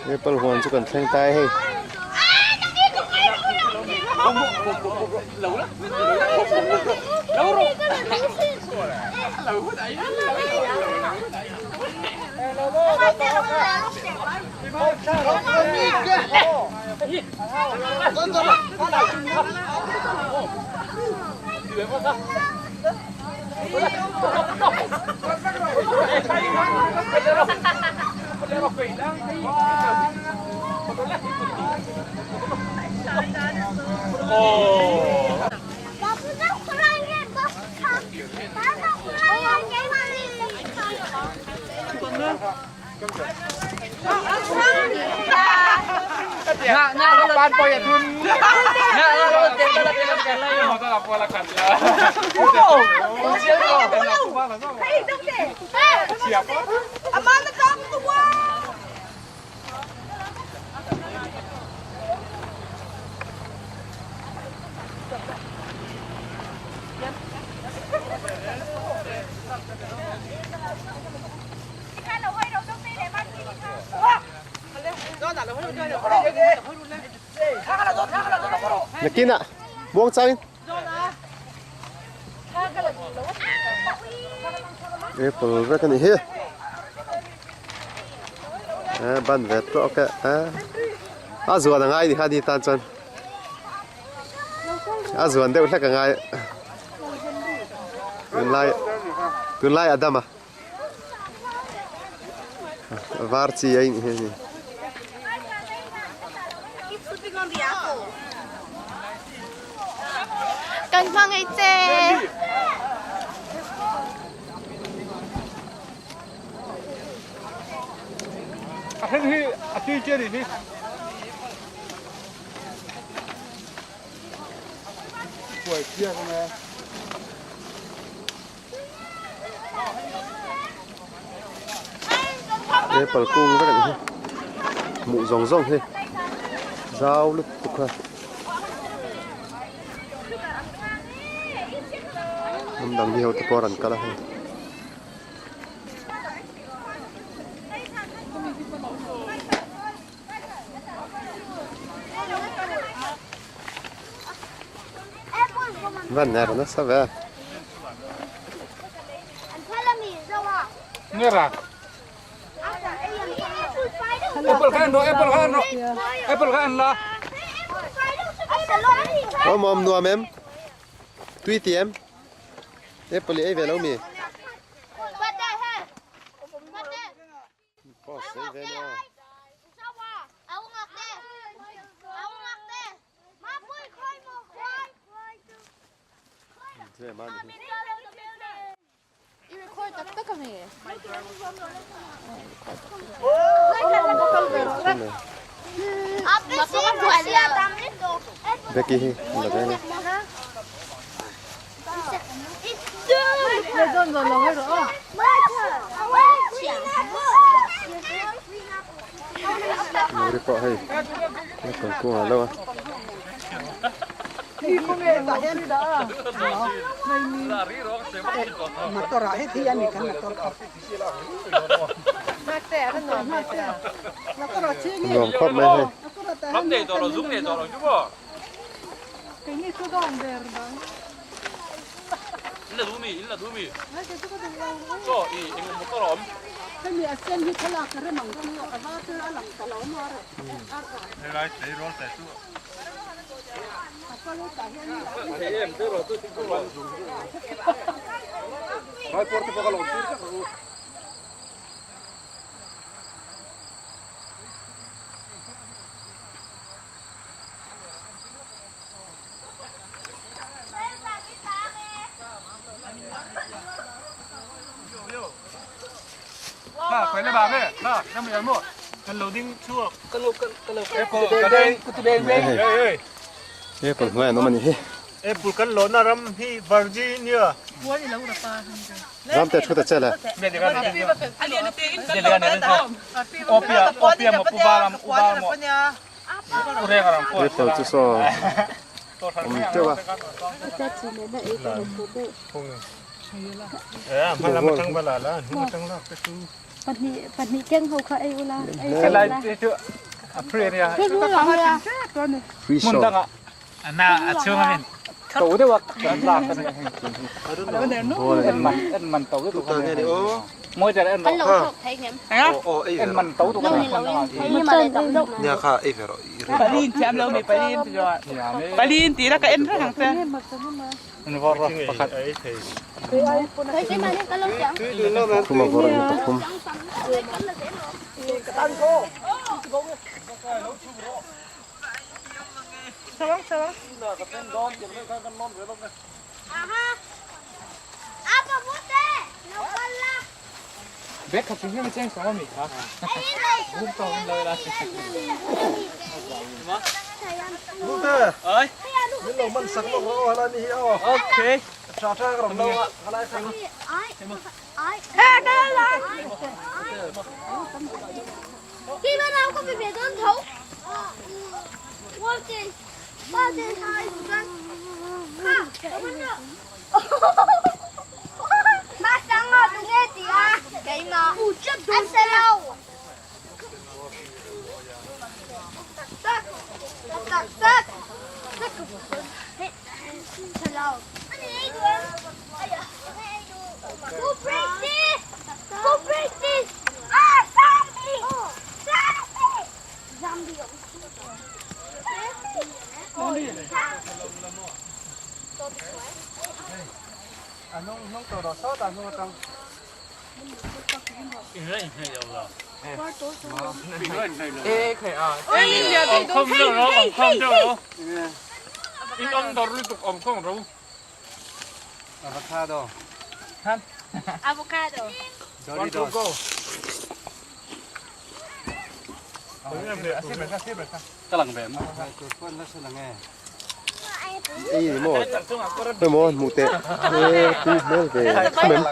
Apple huan chu kan thleng ta e hei. Nakinah muang changin Apple vek a nih hi eh ban ve tawk e eh a zuan a ngai ni kha ni tan chuan a zuan deuh hlek a ngai tunlai tunlai a dam a. Var chi a nih hi a ni. Kan hmangaih che. A then hi a tui che nih hi. Kuai chiang nge. Apple kung vek a nih hi hmuh zawng zawng hi zau lutuk a hnam dang mi ho te pawh a rawn kal a hei. Van ner nasa ve. Nera. Apple khan ro apple khan ro apple khan la. Om om nuam em. Tui ti em. Apple i ei ve lo mi. Boss ei ve nia. Becky hi la veng a. Muri pawh hei apple kung ah lo a. Nuam khawp mai hei. Apple hnuai an awm a nih hi. Apple kan lawhna ram hi Virginia. Ram te thu ta che le. Apple chu saw awm teuh a. Free show. Pathum a vawr a ni pathum. Ei ni maw hei maw hmuh teh he tui hmel ve khum em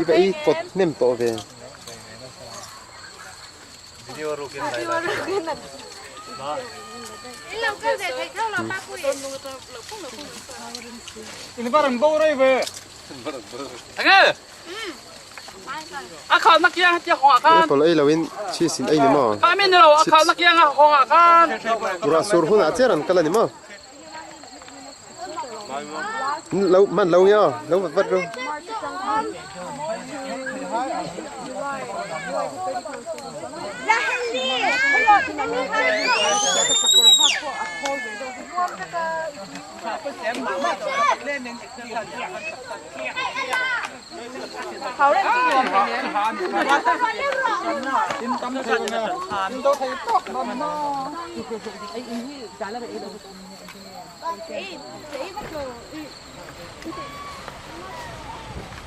i va ei kawt hnem tawh ve. Apple ei loin cheese in ei ni maw chips ruah sur hunah chiar an kal a ni maw lo hman lo nge aw lo vat vat ru.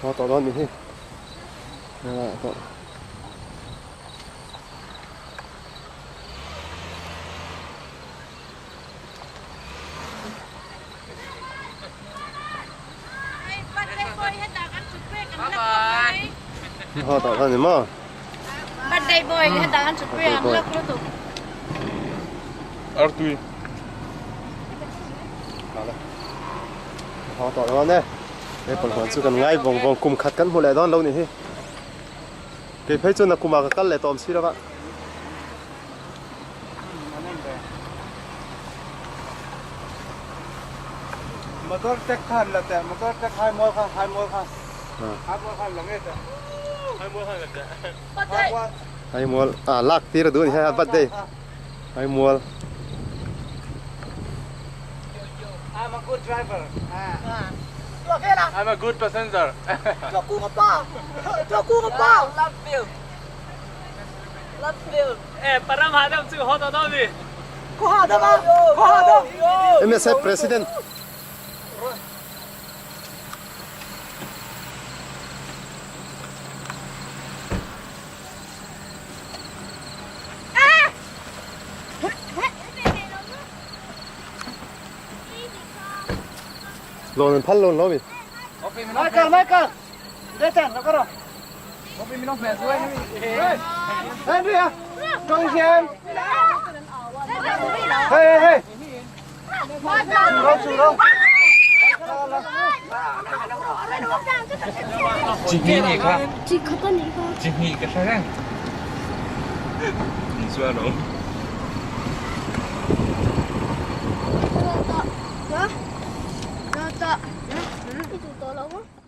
Haw tawh dawn nih hi helaiah pawh. Haw tawh dawn ni maw? Birthday boy hetah kan thut pui ang lak lutuk. Artui. Haw tawh dawn e. Apple huan chu kan ngai vawng vawng kum khat kan hmu leh dawn lo nih hi. Kei phei chuan a kumah ka kal leh tawh awm si lova. Motor tek khan la teh motor tek hai mual kha hai mual kha hai mual khan la nge teh hai mual khan la teh hai mual a lak tir a duh a ni hei a birthday hai mual I'm a good driver I'm a good passenger MSF President. Lawn an phal lawn lo mi. Michael, Michael! Chi hnih nih kha. Chi khat a nih kha. Chi hnih ka hre reng. Ni chu a lo. I duh tawh lo maw?